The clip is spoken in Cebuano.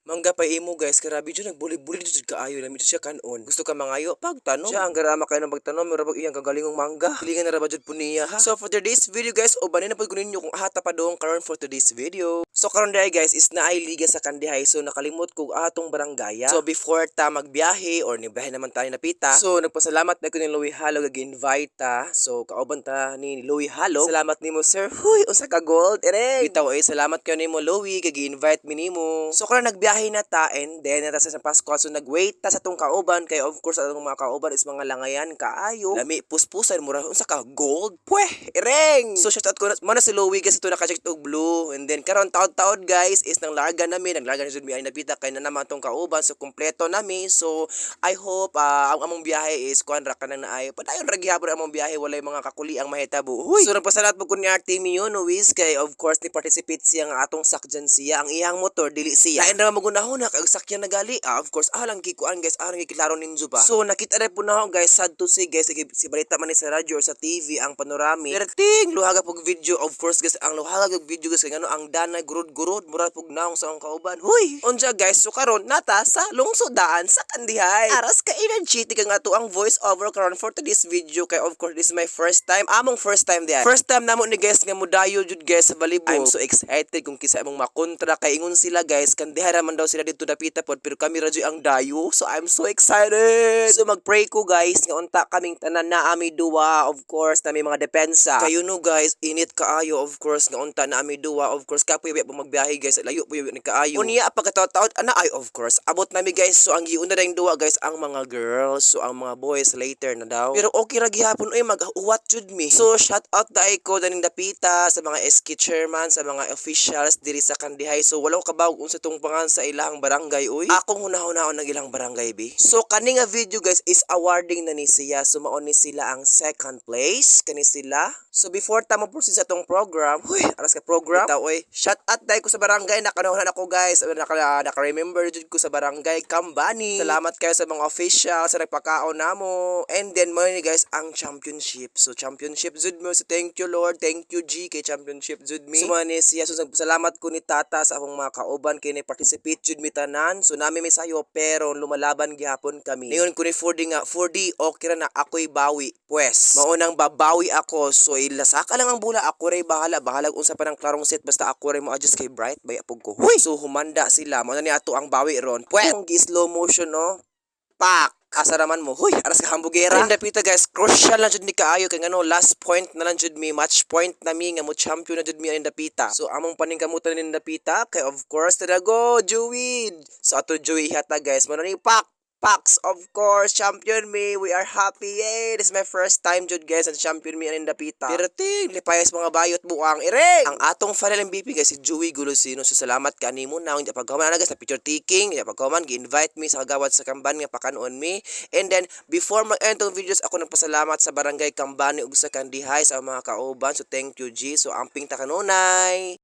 Mangga pa imo, guys, karabi jud nagbuli-buli jud kaayo, lami jud siya kanon. Gusto ka mangayo pagtanom. Siya ang garama kayo ng pagtanom, mura pag iyang kagalingong mangga. Hilingan na ra ba jud po niya, ha. So for today's video, guys, ubanin na pud ko ninyo kung ahata pa dong karon for today's video. So karon dai, guys, is naay liga sa Kandihay, so nakalimot ko atong barangaya. So before ta magbiyahe or nibiyahe naman tayo napita. So nagpasalamat na ko ni Louie Halo gag invite ta. So kauban ta ni Louie Halo. Salamat nimo, sir. Huy, unsa ka gold ere. Bitaw eh, salamat kayo nimo, Louie, kay gi-invite mi nimo. So karon nagbiyahe na ta and then nata sa San Pascual, so nagwait ta sa tong kauban kay of course atong mga kauban is mga langayan kaayo. Lami puspusan, mura unsa ka gold. Pweh, ereng. So shout out ko na, mo na si Louie, guys, ito naka-check og blue. And then karon taod-taod, guys, is nang larga nami, naglarga na jud mi ay napita kay na naman atong kauban, so kumpleto nami. So I hope ang among biyahe is kuan ra kanang naay. Padayon ra gihapon ang among biyahe, walay mga kakuli ang mahitabo. Huy. So nagpasalamat po ko ni Artemio Nuis kay of course ni participate siya nga atong sakyan siya ang iyang motor, dili siya. Lain ra magunahon na kay sakyan na gali. Ah, of course ah lang gikuan, guys, ah lang giklaro ninyo ba. So nakita ra po na ako, guys, sad to say, guys, si balita man ni sa radyo or sa TV ang panoramic. Pero ting luhaga pug video, of course, guys, ang luhaga pug video, guys, kay ngano ang danay gurod-gurod, mura pug naong sa akong kauban. Huy. Unja, guys, so karon nata sa lungsod daan sa Kandihay. Aras ka energetic ang ato ang voice over karon for today's video kay of course this is my first time, among first time diay. First time namo ni, guys, nga mudayo jud, guys, sa Balibo. I'm so excited kung kinsa among makontra kay ingon sila, guys, Kandihay ra man daw sila dito dapita pod, pero kami ra jud ang dayo. So I'm so excited. So magpray ko, guys, nga unta kaming tanan na ami duwa, of course na may mga depensa. Kayo no, guys, init kaayo, of course nga unta na ami duwa, of course kapoy pa magbiyahe, guys, layo po ni kaayo. Unya pagkataod ana ay of course abot nami, guys. So ang giuna dayong duwa, guys, ang mga girls, so ang mga boys later na daw. Pero okay ra gihapon oy, mag-uwat jud mi. So shout out dai ko daning dapita sa mga SK chairman, sa mga officials diri sa Kandihay. So wala ko kabaw unsa tong pangan sa ilang barangay uy. Akong hunahunahon ng ilang barangay bi. So kani nga video, guys, is awarding na ni siya. So mao ni sila ang second place kani sila. So before ta mo proceed sa atong program, huy, aras ka program. Bitaw oy, shout out dai ko sa barangay, nakanahon ako, guys. Naka remember jud ko sa barangay Kambani. Salamat kayo sa mga official sa nagpakaon namo. And then mo ni, guys, ang championship. So championship jud mo. So thank you, Lord, thank you G kay championship jud mi. So mo ni siya, so salamat ko ni Tata sa akong mga kauban kay ni participate jud mi tanan. So nami may sayo pero lumalaban gihapon kami. Ningon ko ni 4D nga 4D okay ra na, ako'y bawi. Pues maunang babawi ako. So ilasaka lang ang bula, ako ray bahala, bahalag unsa pa ng klarong set, basta ako ray mo adjust kay bright baya pug ko. Huy! So humanda sila, mo na ni ato ang bawi ron. Pwet! Ang slow motion no. Pak! Asa raman mo? Huy, aras ka hambugera. Ayun dapita, guys, crucial na jud ni kaayo kay ngano last point na lang jud mi, match point na mi nga mo champion na jud mi aning dapita. So among paningkamutan ning dapita kay of course tada go Joey. So ato Joey hata, guys, mo na ni pak Pax, of course, champion me. We are happy. Yay! This is my first time, jud, guys, and champion me aning dapita. Pero ting, lipayas mga bayot buang ire. Ang atong final MVP, guys, si Joey Gulosino. So salamat ka nimo na. Hindi pagkaman na, guys, sa picture taking. Hindi pagkaman, gi-invite me sa kagawad sa Kamban nga pakanon mi. And then, before mag-end tong videos, ako nagpasalamat sa Barangay Kambani ug sa Kandihay sa mga kauban. So thank you, G. So amping ta kanunay.